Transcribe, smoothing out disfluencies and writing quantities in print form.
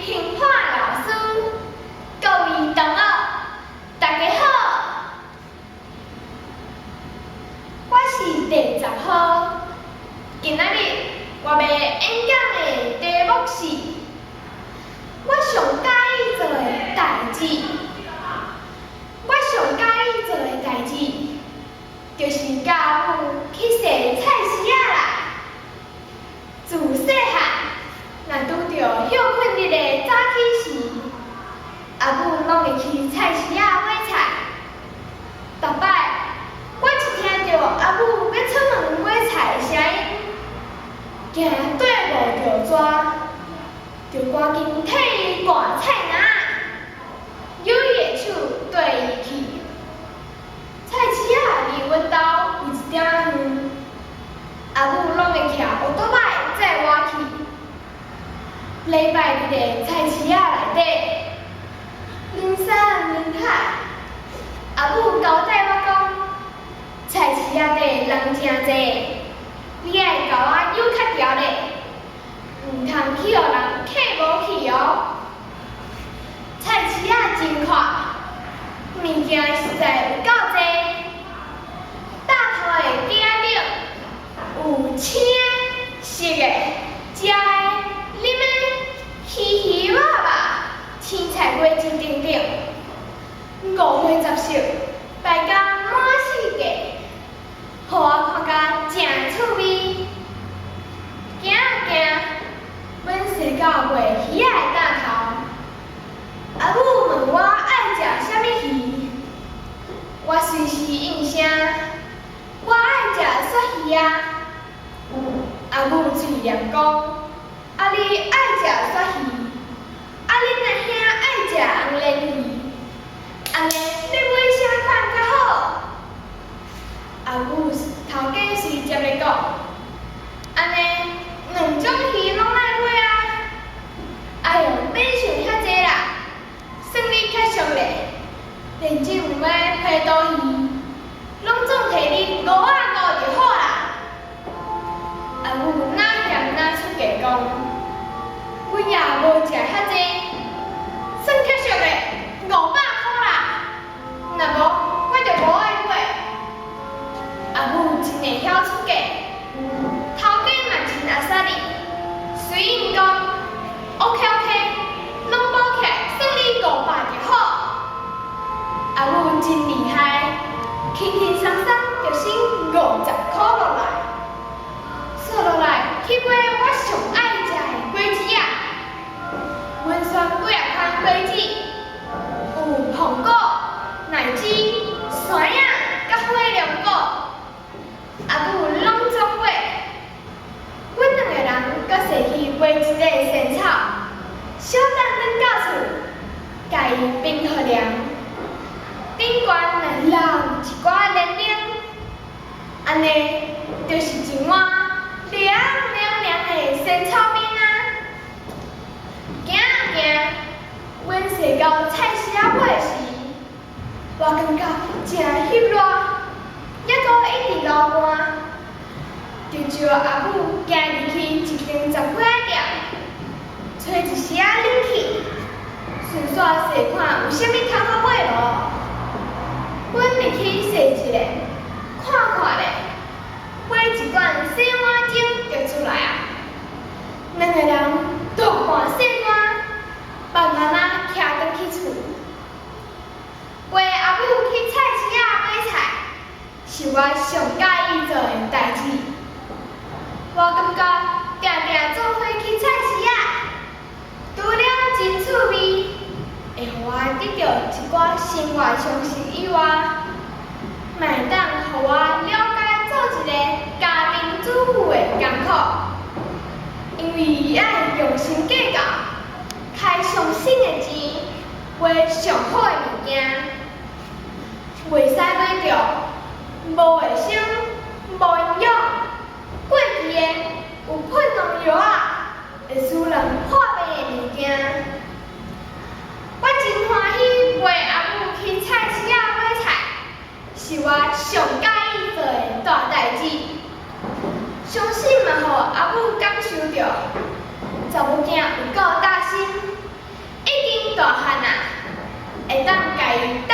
評判老師，各位同學，大家好，我是第10號。今仔日我欲演講的題目是我上佮意做的代誌。我上佮意做的代誌，就是佮阿母去踅菜市仔啦。自細漢，若拄著歇睏日的早起時，阿母攏會去菜市仔買菜。逐擺，我一聽著阿母欲出門買菜的聲音，驚綴無著逝，就趕緊替伊掛菜籃，搝伊的手綴伊去。菜市仔離阮兜有一點仔遠，阿母攏會騎烏多擺載我去。禮拜日的菜市仔內底，人山人海，阿母交代我講，菜市仔底人誠濟，你愛共我搝較牢咧，毋通去予人客無去哦。菜市仔真闊，物件實在有夠濟。搭頭的架頂有青的、色的、食的、啉的、魚魚肉肉、青菜果子等等，五花雜色，擺甲滿世界，予我看甲誠趣味。行啊行，阮踅到賣魚仔的檔頭，阿母問我愛食啥物魚，我隨時應聲，我愛食鱈魚仔。阿母喙黏講，啊你愛食鱈魚，啊恁阿兄愛食紅鰱魚，按呢欲買啥款較好？阿母頭家隨接咧講，按呢兩種魚攏愛買啊！哎喲，免想遐濟啦，算你較俗咧，連只有買皮肚魚，攏總提你505就好啦。阿母哪嫌哪出價講，阮也無食遐濟，算較俗咧，500箍啦，若無我就無愛買。阿母真會曉出價，頭家嘛真阿莎力，隨應講，OK OK，攏補起來算你五百就好。阿母真厲害，輕輕鬆鬆就省50箍落來。煞落來去買我上愛食的果子仔，阮選幾仔款果子，有蘋果、奶子、山仔佮火龍果。阿母攏總買，阮兩个人閣踅去買一塊仙草，小等轉到厝，共伊冰予涼，頂懸來撈一寡蓮蓉，按呢就是一碗涼涼涼的仙草冰啊！行啊行，阮踅到菜市仔尾時，我感覺誠翕熱，猶閣一直流汗，就招阿母行入去一間雜貨仔店，揣一匙仔冷氣，順紲踅看有啥物通好買無。阮入去踅一下，看看咧，買一罐洗碗精就出來啊。兩个人大罐細罐，慢慢仔騎轉去厝。陪阿母去菜市仔買菜，是我上佮意做的代誌。我感覺定定做伙去菜市仔，除了真趣味，會予我得著一寡生活常識以外，嘛會當予我了解做一个家庭主婦的艱苦。因為愛用心計較，開上省的錢，買上好的物件，袂使買著無衛生、無營養、過期的、有噴農藥仔，會使人破病的物件。我真歡喜陪阿母去菜市仔買菜，是我上佮意做的大代誌。相信嘛，予阿母感受著，查某囝有夠貼心。會當共伊帶